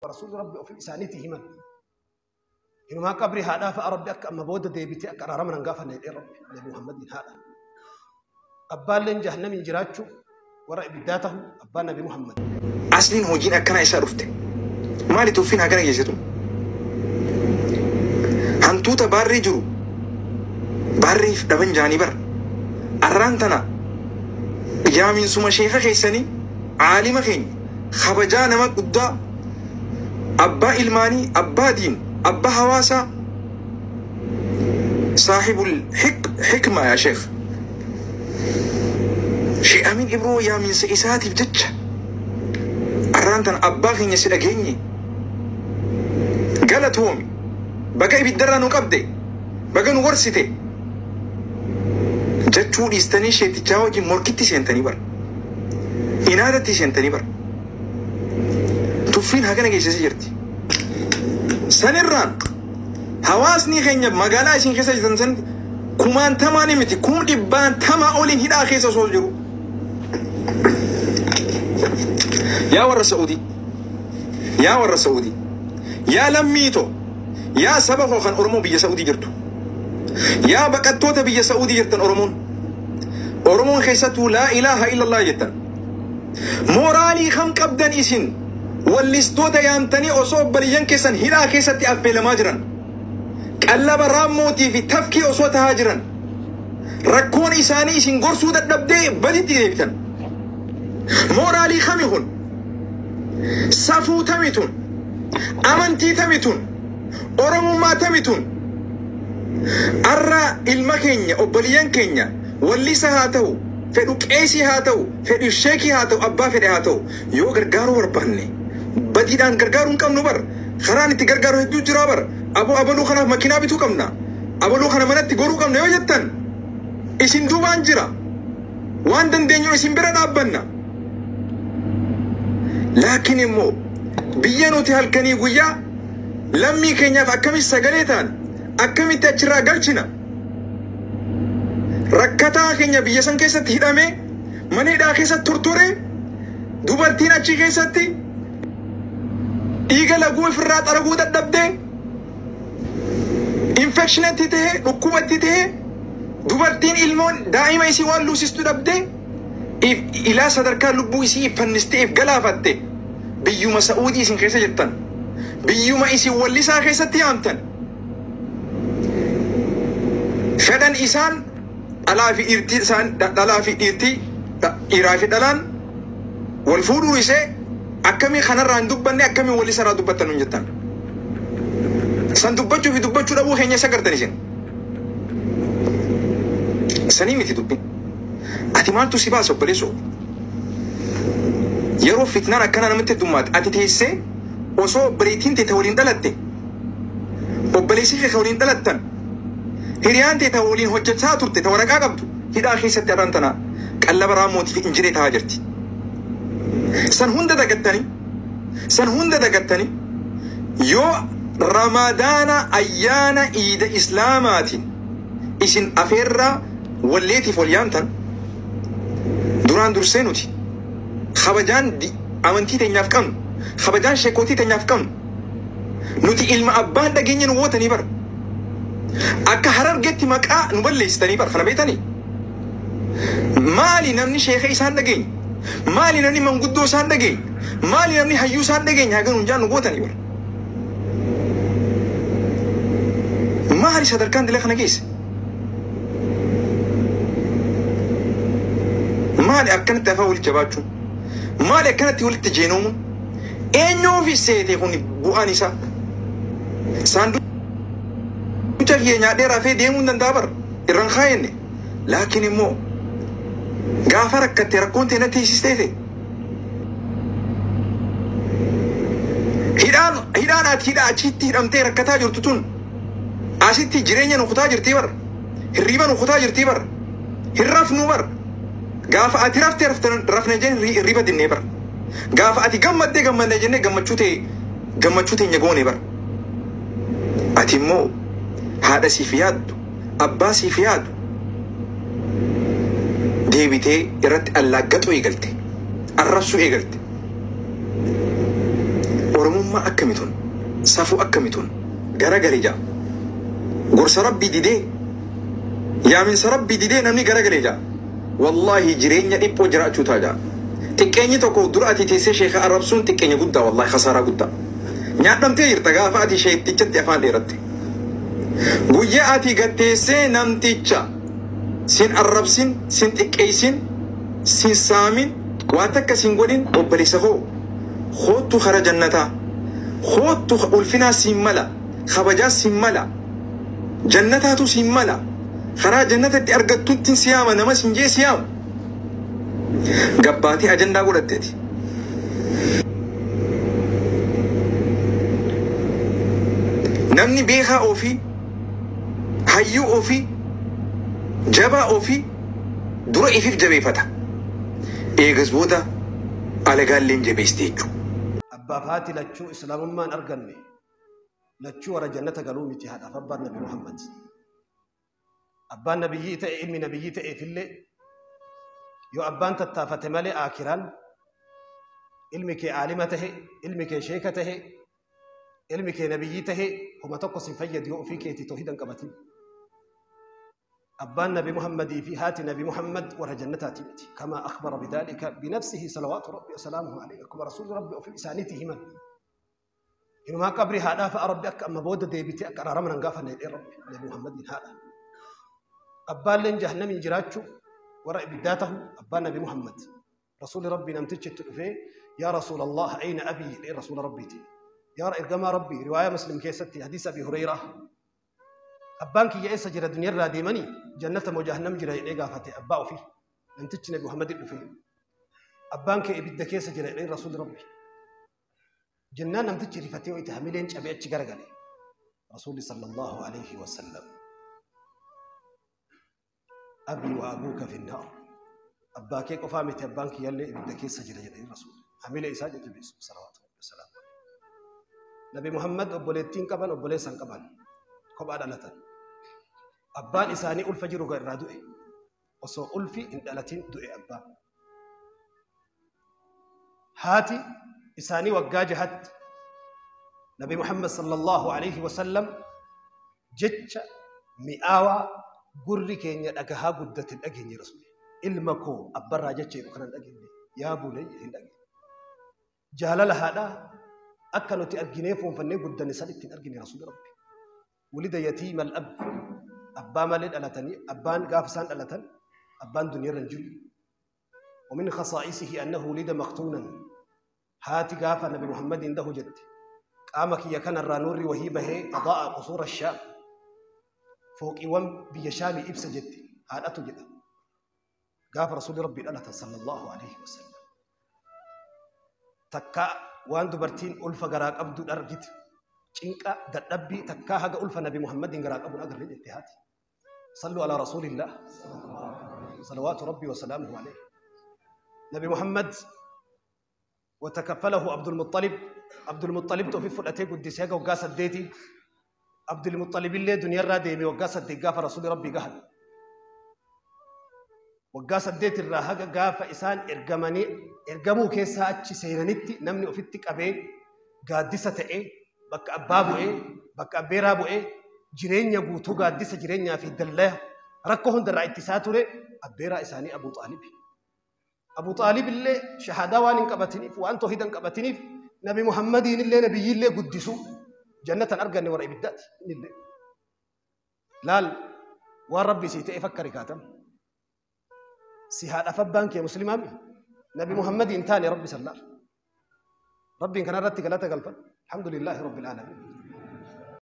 Rasuulli Rabbi ofii isaaniitii himan. Inumaa qabrii haadhaa fa'a Rabbi akka amma booda deebitee akka araarama nan gaafanne jedhee Rabbi Nabi Muhammadiin haadha. Abbaalleen jahannamiin jiraachuu warra ibiddaa tahu abbaan Nabi Muhammad. Asliin hojiin akkanaa isaa dhufte. Maali tuffiin hagana geessitu? Hantuuta baarree jiru baarreef dhaban jaanii bara. Arraan tana yaaminsuma sheeka keessanii caalima keenya kabajaa nama guddaa abbaa ilmaanii abbaa diin abbaa hawaasaa saahibul hikma yaa sheekh. Sheekh Amin Ibroo yaaminsa isaatiif jecha arraan tana abbaa keenya si dhageenye galatoomi baga ibiddarraa nu qabde baga nu gorsite jechuu dhiistanii sheetichaa wajjin morkitti seentanii bara. Inaadatti seentanii bara. Tuffiin hagana geessisee jirti. Sanirraan hawaasni keenya magaalaa isin keessa jirtan san kumaantamaan miti kum dhibbaantamaa oliin hidhaa keessa osoo jiru. Yaa warra Sa'uudii, yaa warra Sa'uudii, yaa lammiitoo, yaa saba koo kan Oromoo biyya Sa'uudii jirtu, yaa baqattoota biyya Sa'uudii jirtan Oromoon, Oromoon keessattuu laa ilaaha illallah jettan. Mooraalii kam qabdan isin wallistoota yaamtanii osoo obboleeyyan keessan hidhaa keessatti affeelamaa jiran, qallaba raammootii fi tafkii osoo tahaa jiran, rakkoon isaanii isin gorsuu dadhabdee baditti deebitan. Mooraalii kami kun? Safuu tami tun? Amantii tami tun? Oromummaa tami tun? Arra ilma keenya obboleeyyan keenya wallisa haa ta'u, fedhu qeesii haa ta'u, fedhu sheekii haa ta'u, abbaa fedhe haa ta'u, yoo gargaaruu barbaanne badiidhaan gargaaruu hin qabnu bar. Karaan itti gargaaru hedduu jira bar. Aboo abaluu kanaaf makiinaa bituu qabna. Abaluu kana manatti goruu qabna yoo jettan isin duubaan jira. Waan dandeenyu isin bira dhaabbanna. Laakiin immoo biyya nuti halkanii guyyaa lammii keenyaaf akkamitti sagalee ta'an akkamitti achirraa galchina. Rakkataa keenya biyya san keessatti hidhamee mana hidhaa keessatti tortoree dubartiin achi keessatti dhiiga laguu ofirraa xaraguu dadhabdee infekshinatti tahee dhukkubatti tahee dubartiin ilmoon daa'ima isii waan luusistu dhabdee ilaa sadarkaa lubbuu isii iffannistee if galaafatte biyyuma Sa'uudii isin keessa jirtan biyyuma isin wallisaa keessatti yaamtan fedhan isaan dhalaa fi dhiirtii isaan dhalaa fi dhiirtii dhiiraa fi dhalaan wal fuudhuu isee akkamii kanarraa hin dubbanne akkamii wallisarraa dubbattan nun jettan. San dubbachuu fi dubbachuu dhabuu keenya isa gartan isin. Sanii miti dubbiin. Ati maaltu si baasa obboleessoo? Yeroo fitnaan akkana namatti heddummaate ati teessee osoo obboleettiin tee ta waliin dhalatte obboleessi kee ka waliin dhalattan hiriyaan tee ta waliin hojjechaa turte ta waraqaa qabdu hidhaa keessatti har'aan tana qallaba raammootii fi injiree tahaa jirti. San hunda dagattanii san hunda dagattanii yoo Ramadaana ayyaana iida Islaamaatiin isin afeerraa walleetiif wal yaamtan duraan dursee nuti kabajaan amantii teenyaaf qabnu kabajaan sheekootii teenyaaf qabnu nuti ilma abbaan dhageenya nu wootanii bara. Akka Harargeetti maqaa nu balleessitanii bara kana beektanii. Maali namni sheeka isaan dhageenye? Maali namni manguddoo isaan dhageenye? Maali namni hayyuu isaan dhageenye haga nuun jaan nu gootanii bara. Maali sadarkaan dilee kana geesse? Maali akkanatti afaan walitti jabaachuun? Maali akkanatti walitti jeenoomuun? Eenyuufi seete kun bu'aan isaa? Saanduqa kiyya nyaadhee rafee deemuu hin danda'a bara. Irraan kaayenne. Laakiin immoo gaafa rakkatte rakkoon ta'e natti hiisistee ta'e. Hidhaan ati hidhaa achitti hidhamtee rakkataa jirtu tun asitti jireenya nu kutaa jirtii bara. Hirriiba nu kutaa jirtii bara. Hin rafnu bara. Gaafa ati raftee rafne jennee hirriiba dinnee bara. Gaafa ati gammaddee gammadne jennee gammachuu ta'e gammachuu teenya goone bara. Ati immoo haadha siif yaaddu abbaa siif yaadu deebitee irratti allaaggaxuu eegalte arrabsuu eegalte. Oromummaa akkamitun, safuu akkamitun, garagale ja'a. Gorsa Rabbii didee, yaaminsa Rabbii didee namni garagale ja'a. Wallaahi jireenya dhiphoo jiraachuu ta'a ja'a. Xiqqeenyi tokko dura ati teessee sheeka arrabsuun xiqqeenya guddaa, wallaahi khasaaraa guddaa. Nyaadhamtee jirta gaafa ati sheektichatti afaan dheeratte. Guyyaa ati gatteessee namticha sin arrabsin, sin xiqqeessin, sin saamin, waa takka sin godhin, obboleessa koo hoottu kara jannataa, hoottu ulfinaa siin mala, kabajaa siin mala, jannataatu siin mala, karaa jannatatti argattutti siyaama nama sin jee siyaamu. Gabbaatee ajandaa godhatteeti. Namni beekaa ofii, hayyuu ofii, jabaa ofii dura ifiif jabeeffata. Eegas booda alagaalleen jabeessite jechuudha. Abbaaf haati lachuu islaamummaan arganne, lachuu warra jannata galuu miti haadhaaf abbaan Nabi Muhammad. Abbaan nabiyyii ta'e, ilmi nabiyyii ta'eefillee yoo abbaan tattaafate malee aakiraan ilmi kee aalima tahe, ilmi kee sheeka tahe, ilmi kee nabiyyii tahe homa tokko sin fayyadu yoo ofii keetii toohidan qabatin. Abbaan Nabi Muhammadii fi haati Nabi Muhammad warra jannataati miti. Kama akhbara bidhalika binafsihi salawaatu Rabbi wasalaamuhu alayhi. Akkuma Rasuulli Rabbi ofii isaaniitii himan. Inumaa qabri haadhaa fa'a Rabbi akka amma booda deebitee akka araarama nan gaafanne jedhee Rabbi Nabi Muhammadiin haadha. Abbaalleen jahannamiin jiraachuu, warra ibiddaa tahu abbaan Nabi Muhammad. Rasuulli Rabbi namtichi itti dhufee, yaa Rasuul Allah, ayna abii jedhee Rasuula Rabbiiti. Yaa ergamaa Rabbii, riwaayaa Muslim keessatti hadiisa Abi Hureyraa. Abbaan kiyya eessa jira, duniyaarraa deemanii jannata moo jahannam jira jedhee gaafate abbaa ofii. Namtichi Nabi Muhammad dhufee. Abbaan kee ibidda keessa jira jedhee Rasuulli Rabbi. Jennaan namtichi rifatee wayita hamileen cabee achi garagale. Rasuulli sallallahu alayhi wa sallam. Abii wa abuuka finnaar. Abbaa kee qofaa miti, abbaan kiyyallee ibidda keessa jira jedhee Rasuulli. Hamilee isaa jajjabeessu salawaatu Rabbi wasalaamu. Nabi Muhammad obboleettiin qaban, obboleessan qaban, kophaa dhalatan. Abbaan isaanii ulfa jiru irraa du'e. Osoo ulfi hin dhalatin du'e abbaan. Haati isaanii waggaa jahatti Nabi Muhammad sallallahu alaihi wasallam jecha mi'aawaa gurri keenya dhagahaa guddate hin dhageenye Rasuulli. Ilma koo abbarraa jecha jedhu kana hin dhageenye. Yaa bunayya hin dhageenye. Jaalala haadhaa akka nuti arginee fuunfannee guddanne san ittiin argine Rasuulli Rabbi. Wulida yatiima al-ab. Abbaa malee dhalatanii, abbaan gaafa isaan dhalatan abbaan duniyaarra hin jiru. ومن خصائصه أنه ولد مختونا. هاتي قافة نبي محمد عنده جد قامك يا كان الرانوري وهي به أضاء قصور الشام فوق إيوان بيشامي إبس جدي هذا جدا قاف رسول ربي الله صلى الله عليه وسلم تكا وان دبرتين ألفا قراق أبدو أرجت cinqa dadhabbii takkaa haga ulfa Nabi Muhammadin garaa qabuun agarre jette haati. Sallu ala Rasuulillah. Salawaatu Rabbi wa salaamuhu alayhi. Nabi Muhammad وتكفله عبد المطلب. عبد المطلب توفي فلاتي قدسي هغا وقا سديتي. عبد المطلب اللي دنيا را ديمي وقا سدي قاف رسول ربي قهل وقا سديت الرا هغا قاف إسان إرقماني إرقمو كيسا أتشي سينانيتي نمني أفتك أبي قادسة إيه bakka abbaa bu'ee bakka abbeeraa bu'ee jireenya guutuu gaaddisa jireenyaa fi dallaa rakkoo hundarraa ittisaa ture abbeeraa isaanii Abuu Xaalib. Abuu Xaalib illee shahaadaa waan hin qabatiniif, waan toohida hin qabatiniif, Nabi Muhammadiin illee nabiyyiillee guddisuu jannatan arganne, warra ibiddaati innillee. Laal waan Rabbi sii ta'e fakka rikaatam. Si haadhaaf abbaan kee muslimaami Nabi Muhammadiin taane Rabbi sallaal. Rabbiin kanarratti galata galfadhu. الحمد لله رب العالمين.